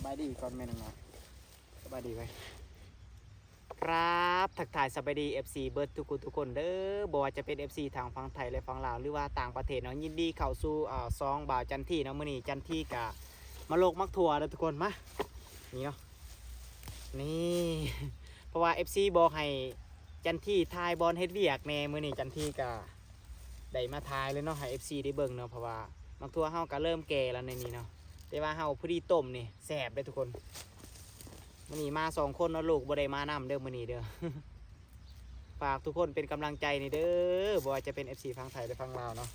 ບາຍດີກ່ອນແມ່ນ້ອງນ້ອຍ ສະບາຍດີໄວ້. ຄັບ ທັກທາຍສະບາຍດີ ເອັຟຊີ ເບິດທຸກຜູ້ທຸກຄົນເດີ ບໍ່ວ່າຈະເປັນ ເອັຟຊີ ທາງຝັ່ງໄທ ແລະ ຝັ່ງລາວ ຫຼືວ່າຕ່າງປະເທດເນາະ ຍິນດີເຂົ້າສູ່ ອາ ຊ່ອງບ່າວຈັນທີເນາະ. ມື້ນີ້ຈັນທີກະມາໂລກໝາກຖົ່ວເດີທຸກຄົນ ມາ ນີ້ເນາະ ນີ້ ເພາະວ່າ ເອັຟຊີ ບອກໃຫ້ຈັນທີຖ່າຍບ່ອນເຮັດວຽກແດ່ ມື້ນີ້ຈັນທີກະ ໄດ້ມາຖ່າຍເລີຍເນາະ ໃຫ້ ເອັຟຊີ ໄດ້ເບິ່ງເນາະ ເພາະວ່າໝາກຖົ່ວເຮົາກະເລີ່ມແກ່ແລ້ວໃນນີ້ເນາະ ແຕ່ວ່າເຮົາພໍດີຕົ້ມນີ້ແຊບເດ້ທຸກຄົນ. ມື້ນີ້ມາສອງຄົນເນາະ ລູກບໍ່ໄດ້ມານຳເດີມື້ນີ້ເດີ. ຝາກທຸກຄົນເປັນກຳລັງໃຈນີ້ເດີ ບໍ່ວ່າຈະເປັນ ເອັຟຊີ ຝັ່ງໄທ ແລະ ຝັ່ງລາວເນາະ.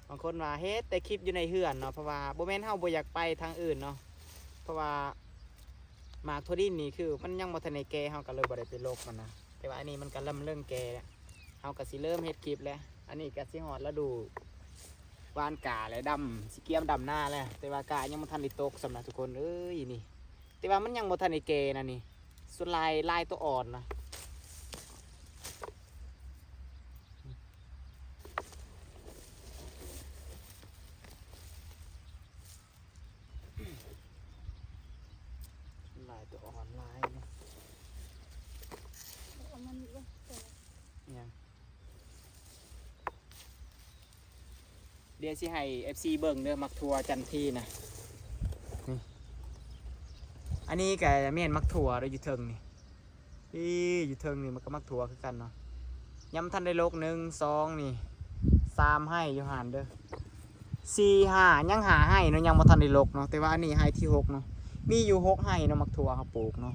ບາງຄົນວ່າເຮັດແຕ່ຄລິບຢູ່ໃນເຮືອນເນາະ ເພາະວ່າບໍ່ແມ່ນເຮົາບໍ່ຢາກໄປທາງອື່ນເນາະ ເພາະວ່າໝາກຖົ່ວດິນນີ້ຄືມັນຍັງບໍ່ທັນໄດ້ແກ່ ເຮົາກໍເລີຍບໍ່ໄດ້ໄປລົກມັນນະ. ແຕ່ວ່າອັນນີ້ມັນກໍເລີ່ມເລີ່ມແກ່ແລ້ວ ເຮົາກໍຊິເລີ່ມເຮັດຄລິບແລ້ວ. ອັນນີ້ກໍຊິຮອດລະດູຫວ່ານກ້າແລ້ວ ດຳ ຊິກຽມດຳນາແລ້ວ ແຕ່ວ່າກ້າຍັງບໍ່ທັນໄດ້ຕົກຊ້ຳນະທຸກຄົນເອີຍນີ້. ແຕ່ວ່າມັນຍັງບໍ່ທັນໄດ້ແກ່ນະນີ້ ສ່ວນຫຼາຍລາຍໂຕອ່ອນນະ ຫຼາຍໂຕອ່ອນຫຼາຍເນາະ. ເອົາມັນເບິ່ງ ຫຍັງ? ດຽວຊິໃຫ້ ເອັຟຊີ ເບິ່ງເດີ ໝາກຖົ່ວຈັນທີນະ ນີ້ ອັນນີ້ກະແມ່ນໝາກຖົ່ວເດີ ຢູ່ເທິງນີ້ ອີ່ ຢູ່ເທິງນີ້ມັນກະໝາກຖົ່ວຄືກັນເນາະ. ຍັງບໍ່ທັນໄດ້ລົກ ໜຶ່ງ ສອງ ນີ້ ສາມໄຮ່ຢູ່ຫັ້ນເດີ ສີ່ ຫ້າ ຍັງຫ້າໄຮ່ເນາະ ຍັງບໍ່ທັນໄດ້ລົກເນາະ. ແຕ່ວ່າອັນນີ້ໄຮ່ທີຫົກເນາະ ມີຢູ່ຫົກໄຮ່ເນາະ ໝາກຖົ່ວເຮົາປູກເນາະ.